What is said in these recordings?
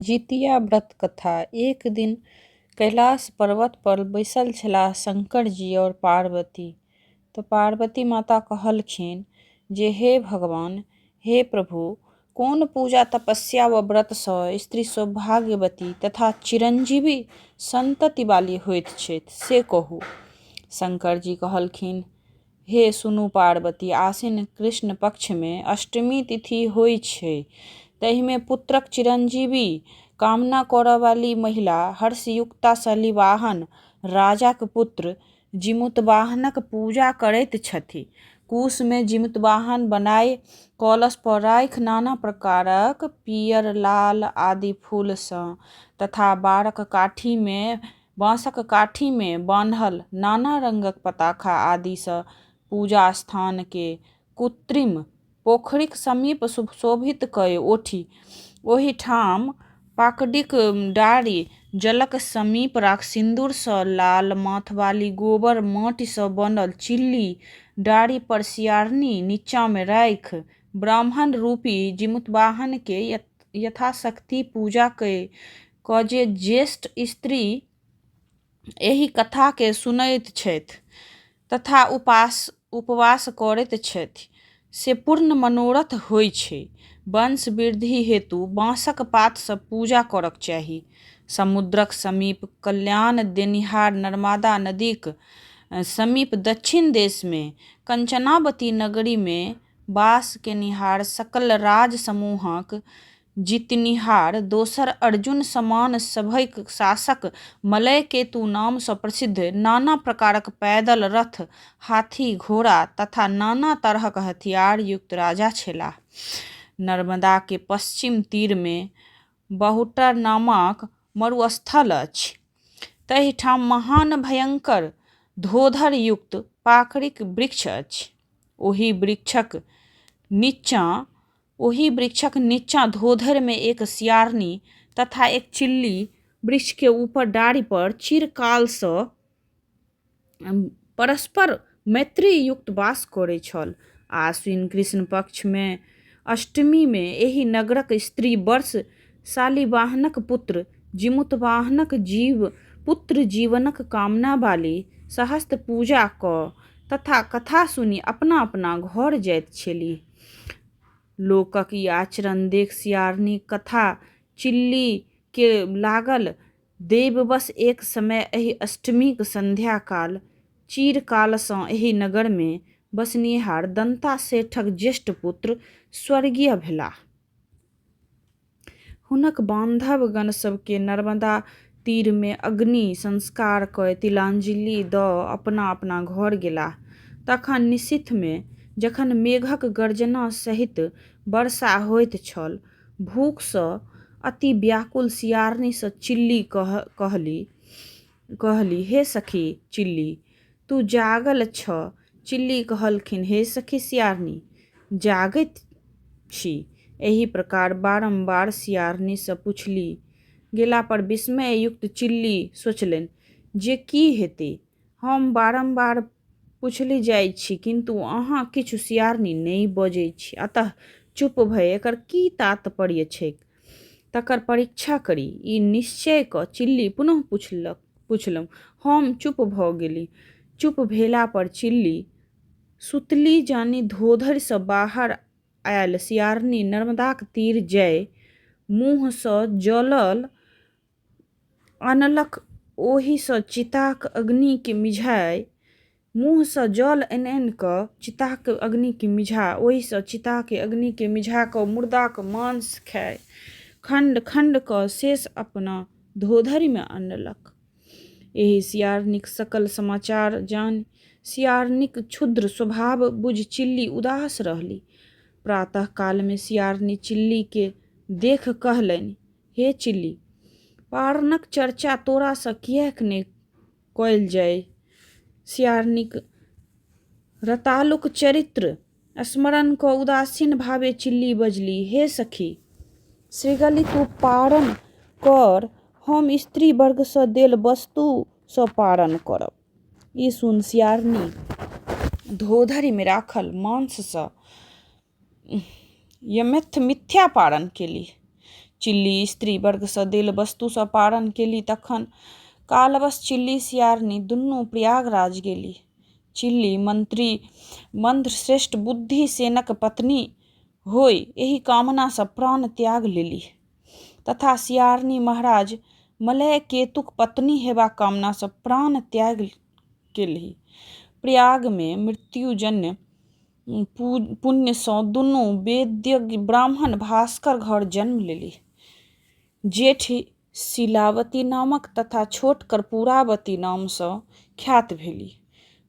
जितिया व्रत कथा। एक दिन कैलाश पर्वत पर बैसल छलाह शंकरजी आओर पार्वती। तऽ पार्वती माता कहलखिन जे हे भगवान, हे प्रभु, कोन पूजा तपस्या व व्रतसँ स्त्री सौभाग्यवती तथा चिरंजीवी संतति वाली होइत छथि से कहू। शंकरजी कहलखिन, हे सुनू पार्वती, आश्विन कृष्ण पक्षमे अष्टमी तिथि होइ छै, तहिमे पुत्रक चिरंजीवी कामना करऽवाली महिला हर्षयुक्ता शलिवाहन राजाक पुत्र जिमुतवाहनक पूजा करैत छथि। कुशमे जिमुतवाहन बनाय कलश पर राखि नाना प्रकारक पीयर, लाल आदि फूलसँ तथा बारक काठीमे बाँसक काठीमे बान्हल नाना रंगक पताखा आदिसँ पूजा स्थानकेँ कृत्रिम पोखरिक समीप सुशोभित कए ओहिठाम पाकडिक डारि जलक समीप राखि सिन्दूरसँ लाल माथवाली गोबर माटिसँ बनल चिल्ली डारि पर सियारनी नीचाँमे राखि ब्राह्मण रूपी जिमुतवाहनकेँ यथाशक्ति पूजा कऽ जे ज्येष्ठ स्त्री एहि कथाकेँ सुनैत छथि तथा उपवास करैत छथि से पूर्ण मनोरथ होइ छै। वंश वृद्धि हेतु बाँसक पातसँ पूजा करक चाही। समुद्रक समीप कल्याण देनिहार नर्मदा नदीक समीप दक्षिण देशमे कंचनावती नगरीमे वास केनिहार सकल राज समूहक जितनिहार दोसर अर्जुन समान सभक शासक मलयकेतु नामसँ प्रसिद्ध नाना प्रकारक पैदल रथ, हाथी, घोड़ा तथा नाना तरहक हथियार युक्त राजा छलाह। नर्मदा के पश्चिम तीरमे बहुटर नामक मरुस्थल अछि। तहिठाम महान भयंकर धोधर युक्त पाकड़िक वृक्ष अछि। ओहि वृक्षक नीचाँ ओहि वृक्षक नीचाँ धोधरिमे एक सियारनी तथा एक चिल्ली वृक्षके ऊपर डारिपर चिरकालसँ परस्पर मैत्रीयुक्त वास करैत छल। आश्विन कृष्ण पक्षमे अष्टमीमे एहि नगरक स्त्री वर्ष शालिवाहनक पुत्र जिमुतवाहनक पुत्र जीवनक कामना वाली सहस्त्र पूजा कऽ तथा कथा सुनि अपना अपना घर जाइत छलीह। लोकक ई आचरण देख सियारनीक कथा चिल्लीकेँ लागल। दैववश एक समय एहि अष्टमीक संध्याकाल चिरकालसँ एहि नगरमे बसनिहार दन्ता सेठक ज्येष्ठ पुत्र स्वर्गीय भेलाह। हुनक बान्धवगण सभकेँ नर्मदा तीरमे अग्नि संस्कार कए तिलांजलि दऽ अपना-अपना घर गेलाह। तखन निशीथमे जखन मेघक गर्जना सहित वर्षा होइत छल, भूखसँ अति व्याकुल सियारनीसँ चिल्ली कहली, हे सखी चिल्ली, तूँ जागल छह? चिल्ली कहलखिन, हे सखी सियारनी, जागैत छी। एहि प्रकार बारम्बार सियारनीसँ पुछलि गेलापर विस्मययुक्त चिल्ली सोचलनि जे की हेतै, हम बारम्बार पुछलि जाइत छी किन्तु अहाँ किछु सियारनी नहि बजैत छी। अतः चुप भए एकर की तात्पर्य छैक तकर परीक्षा करी। ई निश्चय कऽ चिल्ली पुनः पुछलहुँ। हम चुप भऽ गेली। चुप भेलापर चिल्ली सुतली जानि धोधरिसँ बाहर आयल सियारनी नर्मदाक तीर जाय मुँहसँ जल अनलक, ओहिसँ चिताक अग्निकेँ मिझाय मुँहसँ जल आनि-आनि कऽ चिताक अग्निकेँ मिझा ओहिसँ चिताक अग्निकेँ मिझा कऽ मुर्दाक मांस खाय खण्ड-खण्ड कऽ शेष अपना धोधरिमे अनलक। एहि सियारनीक सकल समाचार जानि सियारनीक क्षुद्र स्वभाव बुझि चिल्ली उदास रहली। प्रातः कालमे सियारनी चिल्लीकेँ देख कहलनि, हे चिल्ली, पारणक चर्चा तोरासँ किएक नहि कयल जाय? सियारनीक रतालुक चरित्र स्मरण कऽ उदासीन भावे चिल्ली बजली, हे सखी शृगली, तूँ पारण कर, हम स्त्री वर्गसँ देल वस्तुसँ पारण करब। ई सुनि सियारनी धोधरिमे राखल मांससँ यमेथ मिथ्या पारण केलीह। चिल्ली स्त्री वर्गसँ देल वस्तुसँ पारण केली। तखन कालवश चिल्ली सियारनी दुनू प्रयागराज गेली। चिल्ली मंत्री मंत्रश्रेष्ठ बुद्धिसेनक पत्नी होइ एहि कामनासँ प्राण त्याग लेलीह तथा सियारनी महाराज मलयकेतुक पत्नी हेबाक कामनासँ प्राण त्याग केलीह। प्रयागमे मृत्युजन्य पुण्यसँ दुनू वेदज्ञ ब्राह्मण भास्कर घर जन्म लेलीह। जेठ शीलावती नामक तथा छोट कर्पूरावती नामसँ ख्यात भेलीह।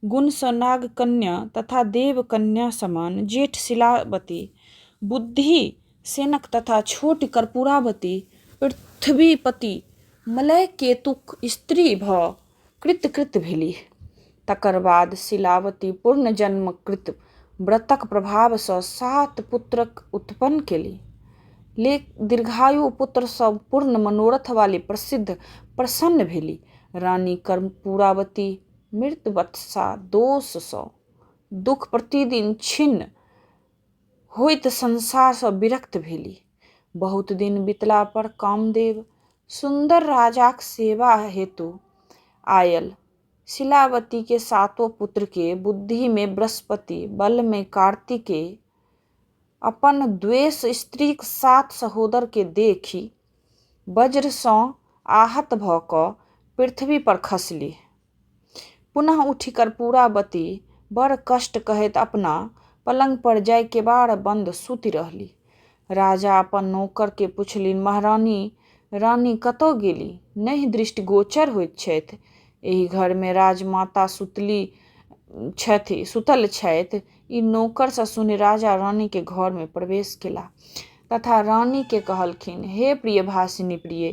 गुणसँ नागकन्या तथा देवकन्या समान जेठ शीलावती बुद्धि सेनक तथा छोटि कर्पूरावती पृथ्वीपति मलयकेतुक स्त्री भऽ कृतकृत्य भेलीह। तकर बाद शीलावती पूर्वजन्मकृत व्रतक प्रभावसँ सात पुत्रक उत्पन्न केली। दीर्घायु पुत्रसँ पूर्ण मनोरथ वाली प्रसिद्ध प्रसन्न भेली। रानी कर्पूरावती मृतवत्सा दोषसँ दुःख प्रतिदिन क्षीण होइत संसारसँ विरक्त भेली। बहुत दिन बितला पर कामदेव सुन्दर राजाक सेवा हेतु आयल। शीलावती के सातो पुत्र के बुद्धि मे बृहस्पति, बल मे कार्तिकेय, अपन द्वेष स्त्रीक सात सहोदर के देखि वज्र सँ आहत भऽ कऽ पृथ्वी पर खसलीह। पुनः उठि कर्पूरावती बड़ कष्ट कहैत अपना पलंग पर जाय केबाड़ बंद सूति रहली। राजा अपन नोकर के पुछलनि, महारानी रानी कतऽ गेली? नहि दृष्टिगोचर होइत छथि। एहि घर मे राजमाता सुतली छथि सुतल छथि। ई नोकरसँ सुनि राजा रानी के घर मे प्रवेश केलाह तथा रानी के कहलखिन, हे प्रिय भाषिनी प्रिय,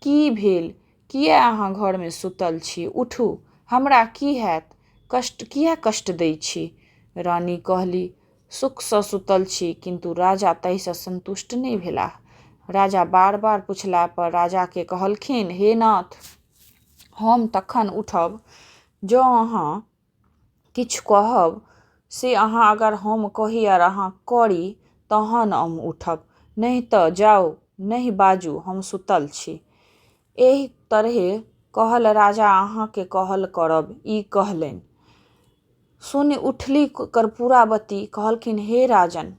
की भेल? किए अहाँ घरमे सुतल छी? उठू, हमरा की हैत? कष्ट किए कष्ट दै छी? रानी कहली, सुखसँ सुतल छी। किन्तु राजा ताहिसँ सन्तुष्ट नहि भेलाह। राजा बार बार पुछला पर राजाके कहलखिन, हे नाथ, हम तखन उठब जँ अहाँ किछु कहब। से अहाँ अगर हम कही आर अहाँ करी तहन हम उठब, नहि तऽ जाउ, नहि बाजू, हम सुतल छी। एहि तरहे कहल राजा अहाँके कहल करब, ई कहलनि। सुनि उठली कर्पूरावती, कहलखिन, हे राजन,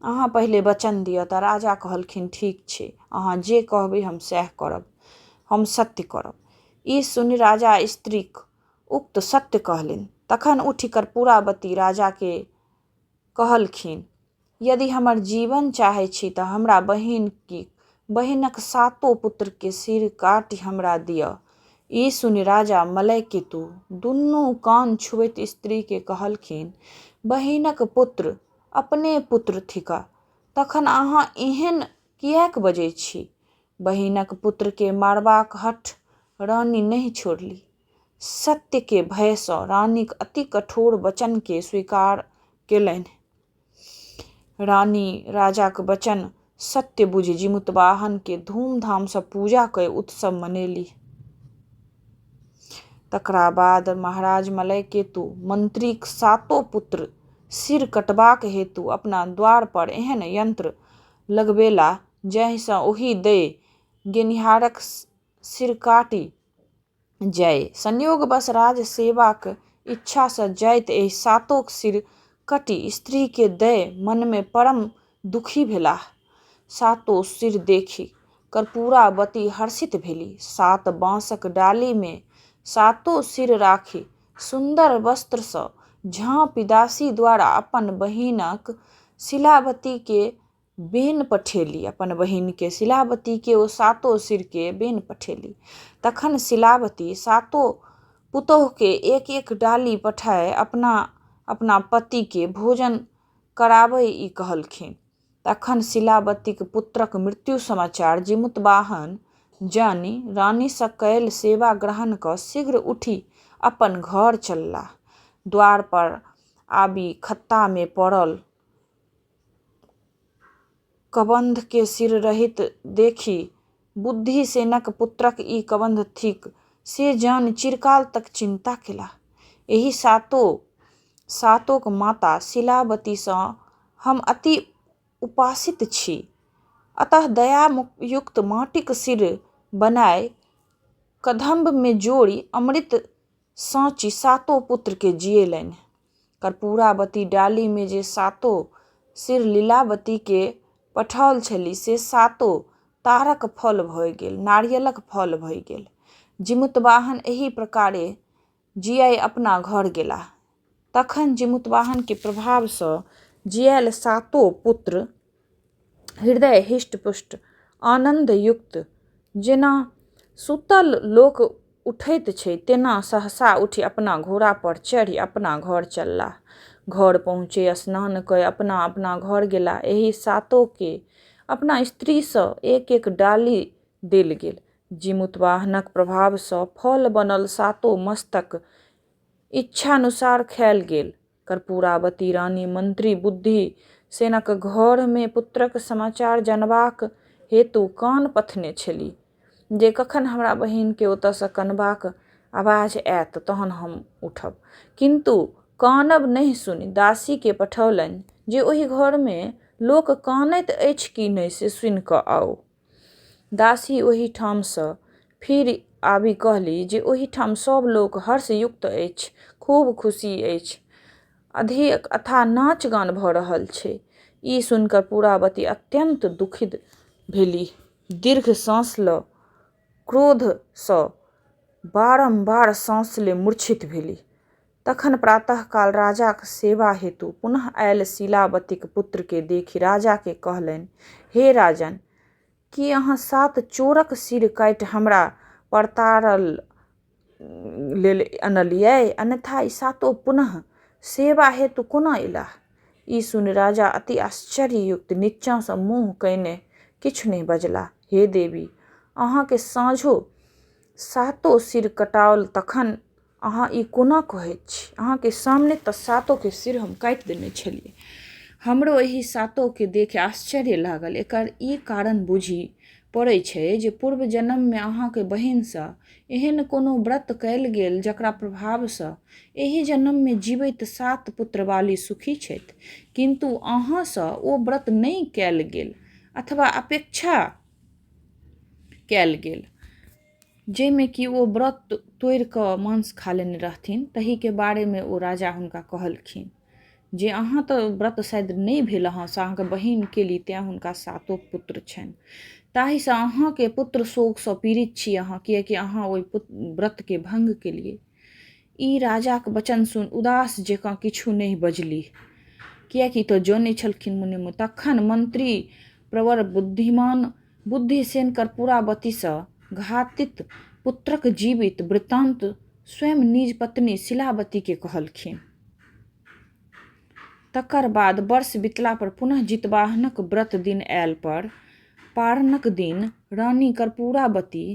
अहाँ पहिले वचन दिअ। तऽ राजा कहलखिन, ठीक छै, अहाँ जे कहबै हम सएह करब, हम सत्य करब। ई सुनि राजा स्त्रीक उक्त सत्य कहलनि। तखन उठि कर्पूरावती राजाके कहलखिन, यदि हमर जीवन चाहै छी तऽ हमरा बहिन की बहिनक सातो पुत्रके सिर काटि हमरा दिअ। ई सुनि राजा मलयकेतु दुनू कान छुबैत स्त्रीके कहलखिन, बहिनक पुत्र अपने पुत्र थिका, तखन अहाँ एहन किएक बजै छी? बहिनक पुत्रके मारबाक हठ रानी नहि छोड़ली। सत्यके भयसँ रानीक अति कठोर वचनके स्वीकार केलनि। रानी राजाक वचन सत्य बुझि जीमूतवाहनके धूमधामसँ पूजा कय उत्सव मनेलीह। तकरा बाद महाराज मलयकेतु मंत्रीक सातो पुत्र सिर कटबाक हेतु अपना द्वार पर एहन यंत्र लगबेलाह जाहिसँ ओहि दय गेनिहारक सिर काटि जाय। संयोगवश राजसेवाक इच्छासँ जाइत एहि सातोक सिर कटि स्त्रीकेँ दय मनमे परम दुखी भेलाह। सातो सिर देखि कर्पूरावती हर्षित भेली। सात बाँसक डालीमे सातो सिर राखि सुन्दर वस्त्रसँ झाँपि दासी द्वारा अपन बहिनक शीलावतीकेँ बेन पठेली। अपन बहिनके शीलावतीके ओ सातो सिरके बेन पठेली। तखन शीलावती सातो पुतोहुके एक एक डाली पठाय अपना अपना पतिके भोजन कराबय ई कहलखिन। तखन शीलावतीक पुत्रक मृत्यु समाचार जीमूतवाहन जानि रानीसँ कयल सेवा ग्रहण कऽ शीघ्र उठि अपन घर चललाह। द्वार पर आबि खत्तामे पड़ल कबन्धके सिर रहित देखि बुद्धिसेनक पुत्रक ई कबन्ध थिक से जानि चिरकाल तक चिन्ता केलाह। एहि सातो सातोक माता शीलावतीसँ हम अति उपासित छी। अतः दयायुक्त माटिक सिर बनाय कदम्ब मे जोड़ि अमृत साँचि सातो पुत्र के जियेलनि। कर्पूरावती डाली मे जे सातो सिर लीलावती के पठाओल छलीह से सातो ताड़क फल भए गेल, नारियलक फल भए गेल। जीमूतवाहन एहि प्रकारे जियाय अपना घर गेलाह। तखन जीमूतवाहन के प्रभाव सँ जियायल सातो पुत्र हृदय हृष्ट-पुष्ट आनन्द युक्त जेना सुतल लोक उठैत छै तेना सहसा उठि अपना घोड़ा पर चढ़ि अपना घर चललाह। घर पहुँचि स्नान कय अपना-अपना घर गेलाह। एहि सातो के अपना स्त्री सँ एक-एक डाली देल गेल। जीमूतवाहनक प्रभाव सँ फल बनल सातो मस्तक इच्छानुसार खायल गेल। कर्पूरावती रानी मंत्री बुद्धिसेनक घर मे पुत्रक समाचार जानबाक हेतु कान पथने छलीह जे कखन हमरा बहिन के ओतय सँ कनबाक आवाज आयत तहन हम उठब। किन्तु कानब नहि सुनि दासी के पठौलनि जे ओहि घर मे लोक कानैत अछि कि नहि से सुनि क आउ। दासी ओहिठाम सँ फिरि आबि कहली जे ओहिठाम सब लोक हर्षयुक्त अछि, खूब खुशी अछि, अधिक अथाह नाच-गान भ रहल छै। ई सुनि कर्पूरावती अत्यन्त दुखित भेलीह। दीर्घ साँस ल क्रोध सँ बारम्बार साँस लय मूर्छित भेलीह। तखन प्रातःकाल राजाक सेवा हेतु पुनः आयल शीलावतीक पुत्र के देखि राजा के कहलनि, हे राजन! की अहाँ सात चोरक सिर काटि हमरा परतारय लेल अनलियै? अन्यथा ई सातो पुनः सेवा हेतु कोना अयलाह? ई सुनि राजा अति आश्चर्ययुक्त नीचा सँ मुँह कयने किछु नहि बजलाह। हे देवी! अहाँ के सोझाँ सातो सिर कटाओल तखन अहाँ ई कोना कहैत छी? अहाँ के सामने त सातो के सिर हम काटि देने छलियै। हमरो एहि सातो के देखि आश्चर्य लागल। एकर ई कारण बुझि पड़ैत छै जे पूर्व जन्म मे अहाँक बहिन सँ एहन कोनो व्रत कयल गेल जकरा प्रभाव सँ एहि जन्म मे जीबैत सात पुत्रवाली सुखी छथि, किन्तु अहाँ सँ ओ व्रत नहि कयल गेल अथवा अपेक्षा कयल गेल। जाहिमे कि ओ व्रत तोड़ि कऽ मांस खा लेने रहथिन ताहिके बारेमे ओ राजा हुनका कहलखिन जे अहाँ तऽ व्रत शायद नहि भेल अहाँसँ, अहाँके बहिन केली तैँ हुनका सातो पुत्र छनि, ताहिसँ अहाँके पुत्र शोकसँ पीड़ित छी अहाँ, किएकि अहाँ ओहि व्रतके भङ्ग केलियै। ई राजाक वचन सुनि उदास जकाँ किछु नहि बजलीह, किएकि तऽ जनै छलखिन मोने मोन। तखन मंत्री प्रवर बुद्धिमान बुद्धिसेन कर्पूरावतीसँ घातित पुत्रक जीवित वृत्तान्त स्वयं निज पत्नी शीलावतीकेँ कहलखिन। तकर बाद वर्ष बितला पर पुनः जितवाहनक व्रत दिन आयल पर पारणक दिन रानी कर्पूरावती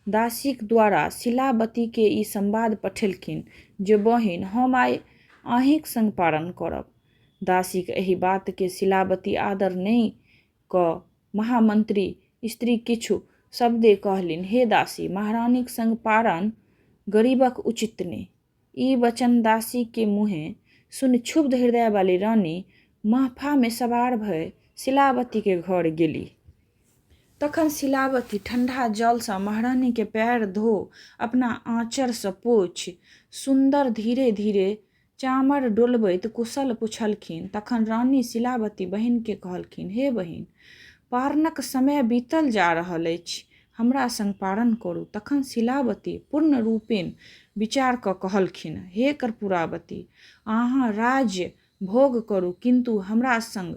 दासीक द्वारा शीलावतीकेँ ई संवाद पठेलखिन जे बहिन, हम आइ अहींक संग पारण करब। दासीक एहि बातकेँ शीलावती आदर नहि क महामंत्री स्त्री किछु शब्दे कहलनि, हे दासी, महारानीक संग पारण गरीबक उचित नहि। ई वचन दासी के मुँहे सुनि क्षुब्ध हृदय वाली रानी महफा मे सवार भए शीलावती के घर गेलीह। तखन शीलावती ठंढा जल सँ महारानी के पैर धो अपना आँचर सँ पोछि सुन्दर धीरे-धीरे चामर डोलबैत कुशल पुछलखिन। तखन रानी शीलावती बहिन केँ कहलखिन, हे बहिन! पारणक समय बीतल जा रहल अछि। हमरा संग पारण करू। तखन शीलावती पूर्णरूपेण विचार क कहलखिन, हे कर्पूरावती! अहाँ राज्य भोग करू किन्तु हमरा संग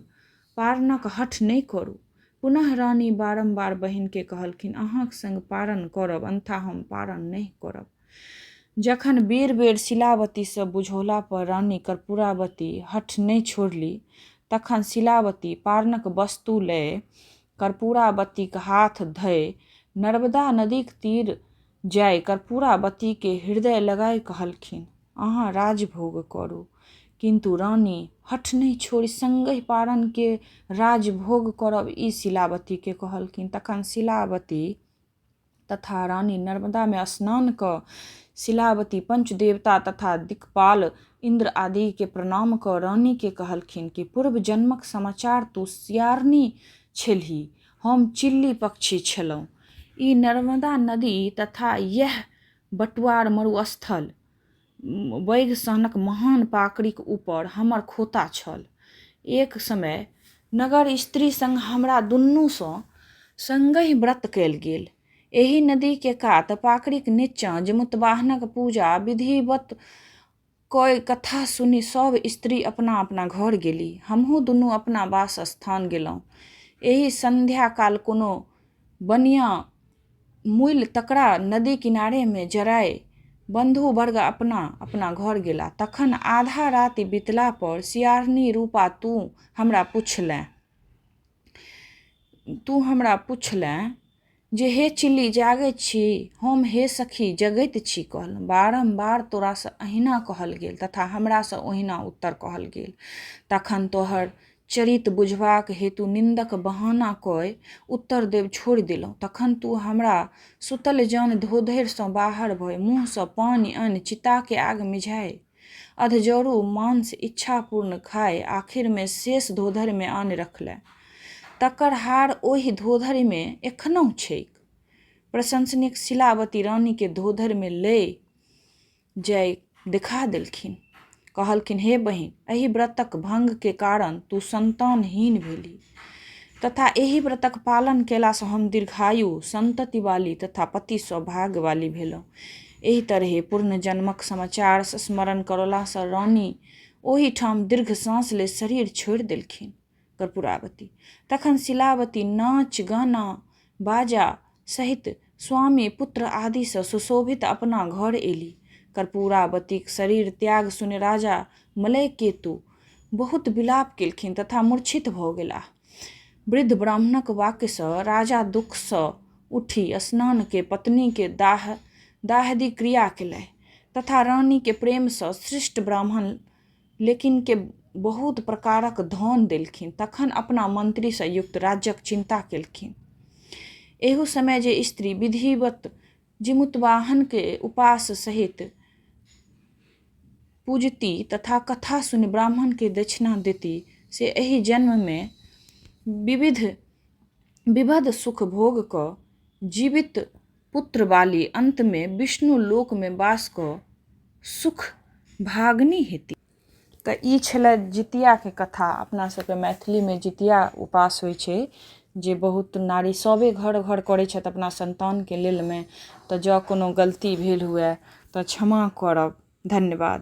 पारणक हठ नहि करू। पुनः रानी बारम्बार बहिन केँ कहलखिन, अहाँक संग पारण करब अन्यथा हम पारण नहि करब। जखन बेर-बेर शीलावती सँ बुझौला पर रानी कर्पूरावती हठ नहि छोड़ली तखन शीलावती पारणक वस्तु लय कर्पूरावतीक हाथ धय नर्मदा नदीक तीर जाय कर्पूरावती केँ हृदय लगाय कहलखिन, अहाँ राजभोग करू। किन्तु रानी हठ नहि छोड़ि संगहि पारण के राजभोग करब ई शीलावती केँ कहलखिन। तखन शीलावती तथा रानी नर्मदा मे स्नान क शीलावती पंचदेवता तथा दिक्पाल इन्द्र आदि के प्रणाम क रानी के कहलखिन कि पूर्व जन्मक समाचार तू सियारनी छेलही, हम चिल्ली पक्षी छलहुँ। ई नर्मदा नदी तथा इएह बटुआर मरुस्थल बैगसनक महान पाकड़िक ऊपर हमर खोता छल। एक समय नगर स्त्री संग हमरा दुनूसँ संगहि व्रत कयल गेल। एहि नदीके कात पाकड़िक निच्चाँ जीमूतवाहनक पूजा विधिवत कय कथा सुनि सभ स्त्री अपना-अपना घर गेली। हमहूँ दुनू अपना वास स्थान गेलहुँ। एही संध्याकाल कोनो बनिया मुइल तकरा नदी किनारेमे जराय बन्धुवर्ग अपना-अपना घर गेला। तखन आधा राति बितला पर सियारनी रूपा तूँ हमरा पुछलें जे हे चिल्ली जागैत छी? हम हे सखी जगैत छी कहलहुँ। बारम्बार तोरासँ एहिना कहल गेल तथा हमरासँ ओहिना उत्तर कहल गेल। तखन तोहर चरित बुझबाक हेतु निन्दक बहाना कय उत्तर देब छोड़ि देलहुँ। तखन तूँ हमरा सुतल जानि धोधरिसँ बाहर भय मुँहसँ पानि आनि चिताके आगि मिझाय अधजरू मांस इच्छापूर्ण खाय आखिरमे शेष धोधरिमे आनि रखलें। तकर हाड़ ओहि धोधरिमे एखनहुँ छैक। प्रशंसनीय शिलावती रानीकेँ धोधरिमे लय जाय देखा देलखिन। कहलखिन, हे बहिन, एहि व्रतक भंगके कारण तू संतानहीन भेली तथा एहि व्रतक पालन कयलासँ हम दीर्घायु, संतति वाली तथा पति सौभाग्यवाली भेलहुँ। एहि तरहे पूर्ण जन्मक समाचार स्मरण करौलासँ रानी ओहिठाम दीर्घ साँस ले शरीर छोड़ि देलखिन। कर्पूरावती। तखन शिलावती नाच गाना बाजा सहित स्वामी पुत्र आदिसँ सुशोभित अपना घर एली। कर्पूरावतीक शरीर त्याग सुनि राजा मलयकेतु बहुत विलाप केलखिन तथा मूर्छित भऽ गेलाह। वृद्ध ब्राह्मणक वाक्यसँ राजा दुःखसँ उठि स्नान के पत्नीके दाहदि क्रिया केलनि तथा रानीके प्रेमसँ सृष्ट ब्राह्मण लेकिन के बहुत प्रकारक धन देलखिन। तखन अपना मंत्रीसँ युक्त राज्यक चिन्ता केलखिन। एहू समय जे स्त्री विधिवत जीमूतवाहन के उपास सहित पूजती तथा कथा सुनि ब्राह्मण के दक्षिणा देती से एहि जन्म मे विविध सुख भोग क जीवित पुत्र वाली अंत मे विष्णु लोक मे वास क सुख भागनी हेती। तऽ ई छलै जितियाके कथा। अपना सबके मैथिलीमे जितिया उपास होइ छै, जे बहुत नारी सभे घर घर करै छथि अपना सन्तानके लेलमे। तऽ जँ कोनो गलती भेल हुए तऽ क्षमा करब। धन्यवाद।